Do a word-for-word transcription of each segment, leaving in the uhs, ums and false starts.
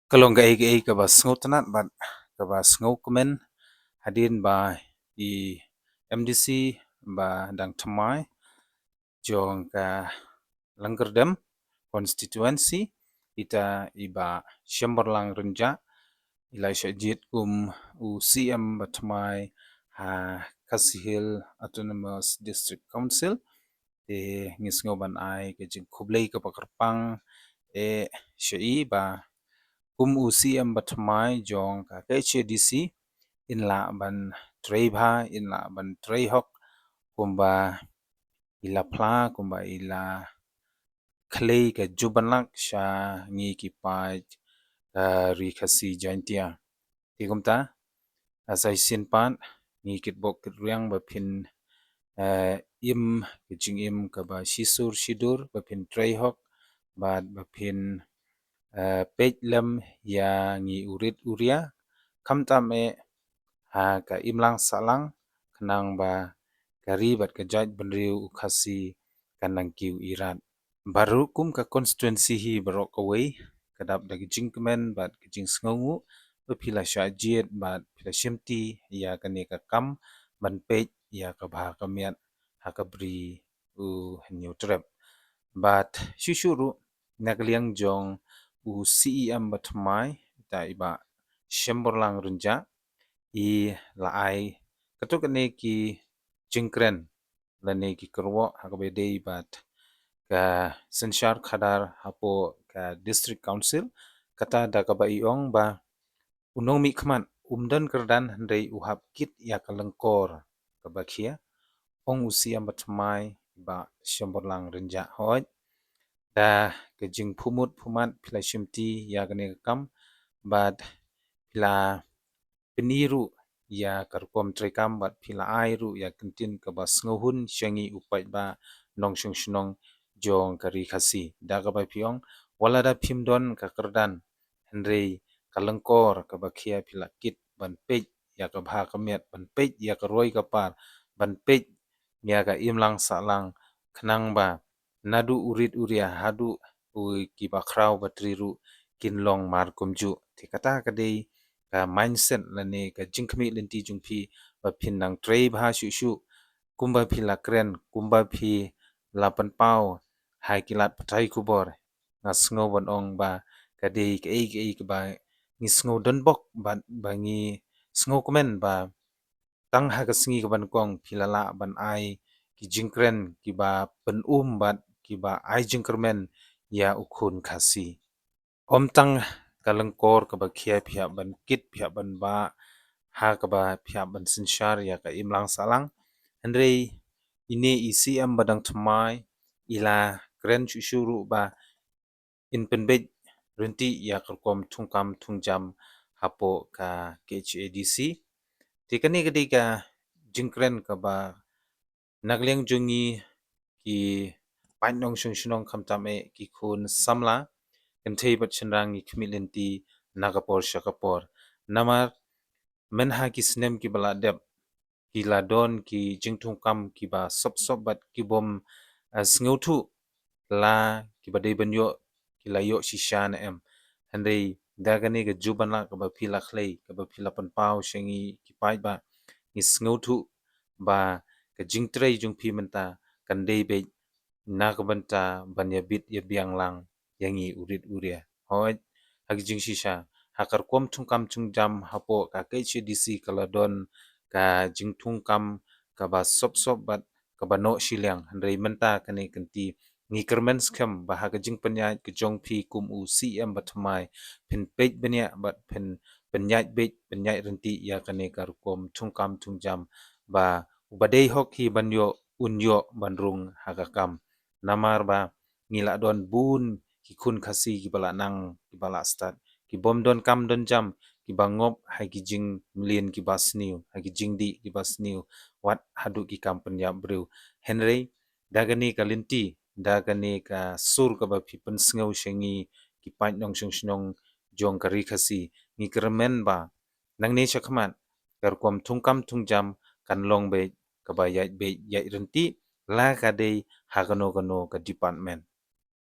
Ka long kaei kaei kaba sngewtynnat bad kaba sngewkmen hadien ba i M D C ba dang thymmai jong ka Langkyrdem constituency, ita i Bah Shemborlang Rynjah, i la shah jied kum u C M ba thymmai ha Khasi Hills Autonomous District Council. Te ngi sngew ban ai ka jingkhublei kaba kyrpang eh sha i ba kum u C M ba thymmai jong ka K H A D C, in lah ban trei bha, in lah ban trei hok kumba i la phla, kumba i la khlei ka jubanlak sha ngi ki paid ka Ri Khasi Jaintia. Te kumta, ha sa shisien pat ngi kitbok kitrwiang ba phin, eh, im ka jingim kaba shisur shidur, ba phin trei hok bad ba phin, eh, peit lem ïa ngi u rit u ria, khamtam eh ha ka imlang sahlang, khnang ba ka ri bad ka jaitbynriew u Khasi kan nang kiew irat. Baroh kum ka constituency hi baroh kawei ka dap da ka jingkmen bad ka jingsngewnguh ba phi la shah jied bad phi la shimti ïa kane ka kam ban peit ïa ka bha ka miat ha ka Bri u Hynñiewtrep. Bad shuh shuh ruh na ka liang jong u C E M ba thymmai, ita i Bah Shemborlang Rynjah, i la ai katto katne ki jingkren lane ki kyrwoh ha kaba ïadei bad ka synshar khadar hapoh ka District Council, kata da kaba i ong ba u nongmihkhmat um don kyrdan hynrei u hap kit ïa ka lyngkor kaba khia. Ong u C E M ba thymmai i Bah Shemborlang Rynjah, hooid, da ka jingphumut phumat phi la shimti ïa kane ka kam bad phi la pyni ruh ïa ka rukom treikam bad phi la ai ruh ïa ka ktien kaba sngewhun sha ngi u paidbah nongshong shnong jong ka Ri Khasi, da kaba phi ong wat lada phim don ka kyrdan hynrei ka lyngkor kaba khia phi la kit ban peit ïa ka bha ka miat, ban peit ïa ka roi ka par, ban peit ïa ka imlang sahlang, khnang ba naduh u rit u ria haduh u kiba khraw ba tri ruh kin long mar kumjuh. Te kata ka dei ka mindset lane ka jingkhmih lynti jong phi ba phin nang trei bha shuh shuh kumba phi la kren, kumba phi la pynpaw ha ki lad pathai khubor. Nga sngew ban ong ba ka dei kaei kaei kaba ngi sngew donbok bad ba ngi sngewkmen ba tang ha ka sngi kaba nyngkong phi la lah ban ai ki jingkren kiba pynum bad kiba ai jingkyrmen ïa u khun Khasi. Ym tang ka lyngkor kaba khia phi hap ban kit, phi hap ban bah ha kaba phi hap ban synshar ïa ka imlang sahlang, hynrei ine i C E M ba dang thymmai i la kren shuh shuh ruh ba in pynbeit ryntih ïa ka rukom thungkam thungjam hapoh ka K H A D C. Te kane ka dei ka jingkren kaba na ka liang jong ngi ki paid nongshong shnong, khamtam eh ki khun samla, kynthei bad shynrang, ngi khmih lynti na ka por sha ka por. Namar mynha ki snem kiba la dep ki la don ki jingthungkam kiba sop sop bad ki bym, eh, sngewthuh la kiba dei ban ïoh ki la ïoh shisha ne em. Hynrei da kane ka jubanlak kaba phi la khlei, kaba phi la pynpaw sha ngi ki paidbah, ngi sngewthuh ba ka jingtrei jong phi mynta kan dei beit na ka bynta ban ïabit ïabiang lang ïa ngi u rit u ria. Hooid, ha ka jingshisha, ha ka rukom thungkam thungjam hapoh ka K H A D C ka la don ka jingthungkam kaba sop sop bad kaba noh shiliang, hynrei mynta kane ka lynti ngi kyrmen skhem ba ha ka jingpynïaid ka jong phi kum u C E M ba thymmai, phin peit bniah bad phin pynïaid beit pynïaid ryntih ïa kane ka rukom thungkam thungjam, ba uba dei hok hi ban ïoh un ïoh ban rung ha ka kam. Namar ba ngi la don bun ki khun Khasi kiba la nang, kiba la stad, ki bym don kam don jam, kiba ngop ha ki jingmlien kiba sniew, ha ki jingdih kiba sniew, wat haduh ki kam pynïap briew. Hynrei da kane ka lynti, da kane ka sur kaba phi pynsngew sha ngi ki paid nongshong shnong jong ka Ri Khasi, ngi kyrmen ba nangne shakhmat ka rukom thungkam thungjam kan long beit kaba ïaid beit ïaid ryntih, la ka dei ha kano kano ka department.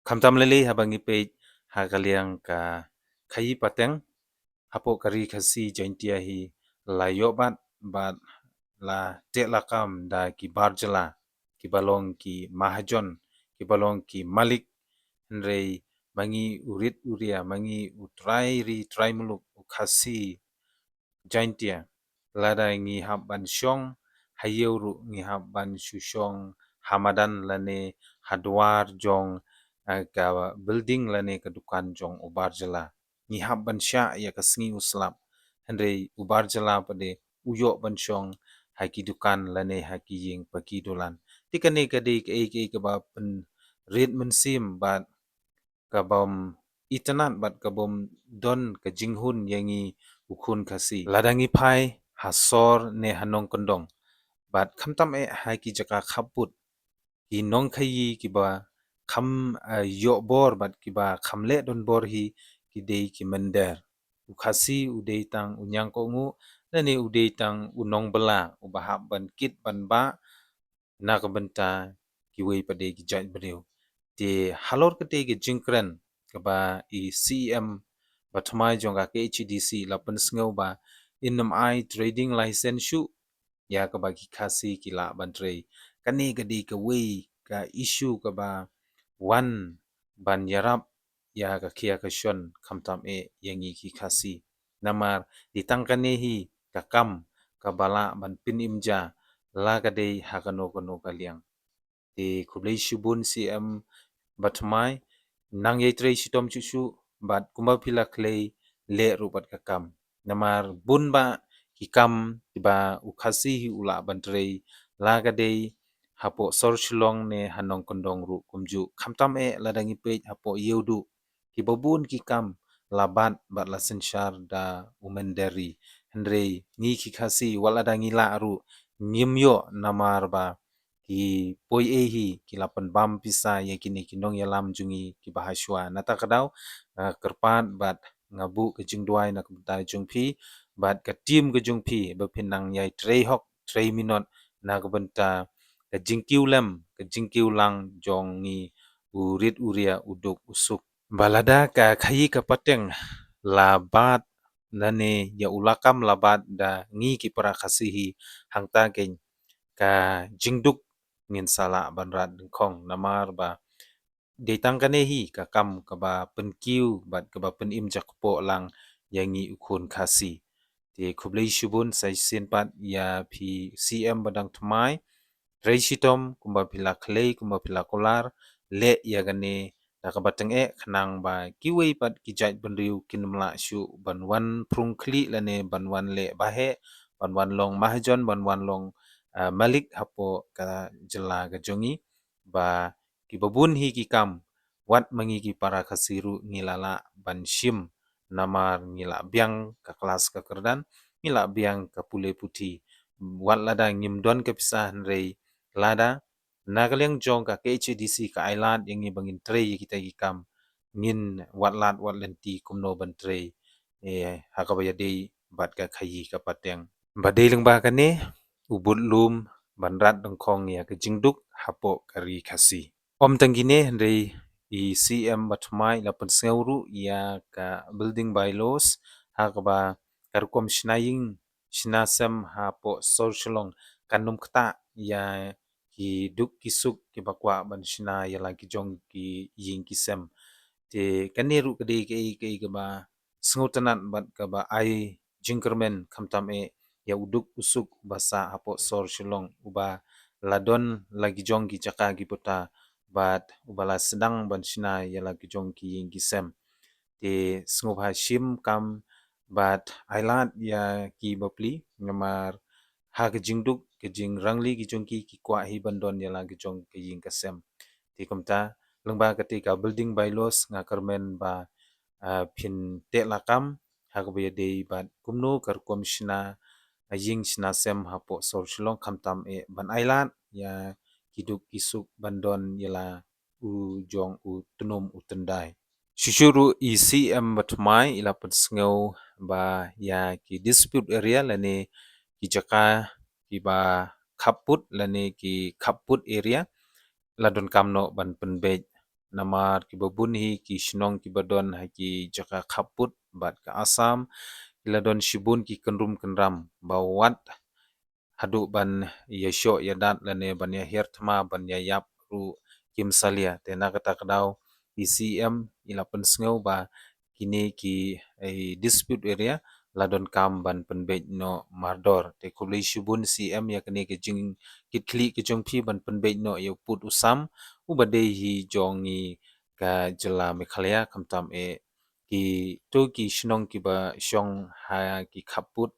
Khamtam lei lei haba ngi peit ha ka liang ka khaïi pateng hapoh ka Ri Khasi Jaintia hi la ïoh bat bad la teh lakam da ki bar jylla, kiba long ki mahajon, kiba long ki malik, hynrei ma ngi u rit u ria, ma ngi u trai ri trai muluk u Khasi Jaintia, lada ngi hap ban shong ha ïew ruh, ngi hap ban shu shong ha madan lane ha dwar jong, eh, ka building lane ka dukan jong u bar jylla. Ngi hap ban shah ïa ka sngi u slap. Hynrei u bar jylla pat de u ïoh ban shong ha ki dukan lane ha ki ïing paki dulan. Te kane ka dei kaei kaei kaba pynrit mynsiem bad kabym itynnad bad kabym don ka jinghun ïa ngi u khun Khasi. Lada ngi phai ha sor ne ha nongkyndong bad khamtam eh ha ki jaka khappud, ki nongkhaïi kiba kham, eh, ïoh bor bad kiba kham leh donbor hi ki dei ki mynder. U Khasi u dei tang u ñiangkohnguh, lane u dei tang u nongbylla uba hap ban kit ban bah na ka bynta kiwei pat de ki jaitbynriew. Te halor katei ka jingkren kaba i C E M bathymmai jong ka K H A D C la pynsngew ba in ym ai trading license shuh ïa kaba ki Khasi ki lah ban trei. Kane ka dei kawei ka issue kaba wan ban ïarap ïa ka khia ka shon khamtam eh ïa ngi ki Khasi. Namar dei tang kane hi ka kam kaba lah ban pynim ja la ka dei ha kano kano ka liang. Te khublei shibun C E M bathymmai, nang ïai trei shitom shuh shuh bad kumba phi la khlei leh ruh bad ka kam. Namar bun bah ki kam kiba u Khasi hi u lah ban trei la ka dei hapoh sor Shillong ne ha nongkyndong ruh kumjuh. Khamtam eh lada ngi peit hapoh Ïewduh, kiba bun ki kam la bat bad la synshar da u mynder ri. Hynrei ngi ki Khasi wat lada ngi lah ruh ngim ïoh namar ba ki poi ei hi ki la pynbam pisa ïa kine ki nongïalam jong ngi kiba ha shuwa. Nata ka daw, eh, kyrpad bad nga buh ka jingduwai na ka bynta jong phi bad ka team ka jong phi ba phin nang ïai trei hok trei minot na ka bynta ka jingkiew lem ka jingkiew lang jong ngi u rit u ria u duk u suk. Ba lada ka khaïi ka pateng la bat lane ïa u lakam la bat da ngi ki para Khasi hi hangta keiñ ka jingduk ngin sa lah ban rat dyngkhong namar ba dei tang kane hi ka kam kaba pynkiew bad kaba pynim jakpoh lang ïa ngi u khun Khasi. Te khublei shibun sa shisien pat ïa phi C E M ba dang thymmai. Trei shitom kumba phi la khlei kumba phi la kular, leh ïa kane da kaba tyngeh khnang ba kiwei pat ki jaitbynriew kin ym lah shuh ban wan prung khlieh lane ban wan leh baheh, ban wan long mahajon, ban wan long, ah, malik hapoh ka jylla ka jong ngi, ba kiba bun hi ki kam wat ma ngi ki para Khasi ruh ngi la lah ban shim namar ngi la biang ka klas ka kyrdan, ngi la biang ka pule puthi. Wat lada ngim don ka pisa hynrei lada na ka liang jong ka K H A D C ka ai lad ïa ngi ba ngin trei ïa kita ki kam, ngin wat lad wat lynti kumno ban trei, eh, ha kaba ïadei bad ka khaïi ka pateng. Ba dei lyngba kane u bud lum ban rat dyngkhong ïa ka jingduk hapoh ka Ri Khasi. Ym tang kine hynrei i C E M bathymmai la pynsngew ruh ïa ka building bylaws ha kaba ka rukom shna ïing shna sem hapoh sor Shillong kan ym ktah ïa ki duk ki suk kiba kwah ban shna ïa la ki jong ki ïing ki sem. Te kane ruh ka dei kaei kaei kaba sngewtynnad bad kaba ai jingkyrmen khamtam eh ïa u duk u suk uba sah hapoh sor Shillong uba la don la ki jong ki jaka ki puta bad uba la sdang ban shna ïa la ki jong ki ïing ki sem. Te sngewbha shim kam bad ai lad ïa ki bapli namar ha ka jingduk ka jingrangli ki jong ki ki kwah hi ban don ïa la ki jong ka ïing ka sem. Te kumta lyngba kata ka building bylaws nga kyrmen ba, ah, phin teh lakam ha kaba ïadei bad kumno ka rukom shna, ah, ïing shna sem hapoh sor Shillong khamtam eh ban ai lad ïa ki duk ki suk ban don ïa la u jong u tnum u tyndai. Shuh shuh ruh i C E M bathymmai i la pynsngew ba ïa ki dispute area lane ki jaka kiba khappud lane ki khappud area la donkam noh ban pynbeit namar kiba bun hi ki shnong kiba don ha ki jaka khappud bad ka Assam, ki la don shibun ki kynrum kynram ba wat haduh ban ïa shoh ïa dat lane ban ïa hiar thma ban ïa ïap ruh kim salia. Te na kata ka daw i C M i la pynsngew ba kine ki, eh, dispute area la donkam ban pynbeit noh mardor. Te khublei shibun C M ïa kane ka jingkitkhlieh ka jong phi ban pynbeit noh ïa u pud u sam uba dei hi jong ngi ka jylla Meghalaya, khamtam eh kito ki shnong kiba shong ha ki khappud,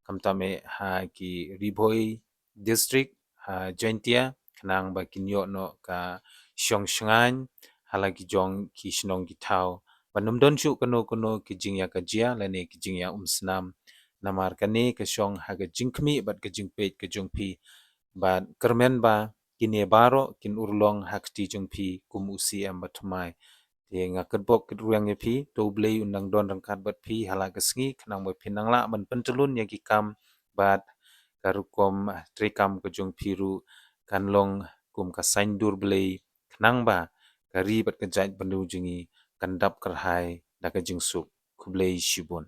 khamtam eh ha ki Ri Bhoi district, ha Jaintia, khnang ba kin ïoh noh ka shong shngaiñ ha la ki jong ki shnong ki thaw. Ban ym don shuh kano kano ki jingïakajia lane ki jingïaumsnam. Namar kane ka shong ha ka jingkhmih bad ka jingpeit ka jong phi. Bad kyrmen ba kine baroh kin urlong ha kti jong phi kum u C M ba thymmai. Te nga kyrpad kyrpad ïa phi, to U Blei un nang don ryngkat bad phi ha la ka sngi, khnang ba phin nang lah ban pyntylun ïa ki kam bad ka rukom, ah, treikam ka jong phi ruh kan long kum ka saiñdur Blei, khnang ba ka ri bad ka jaitbynriew jong ngi kan dap kyrhai da ka jingsuk. Khublei shibun.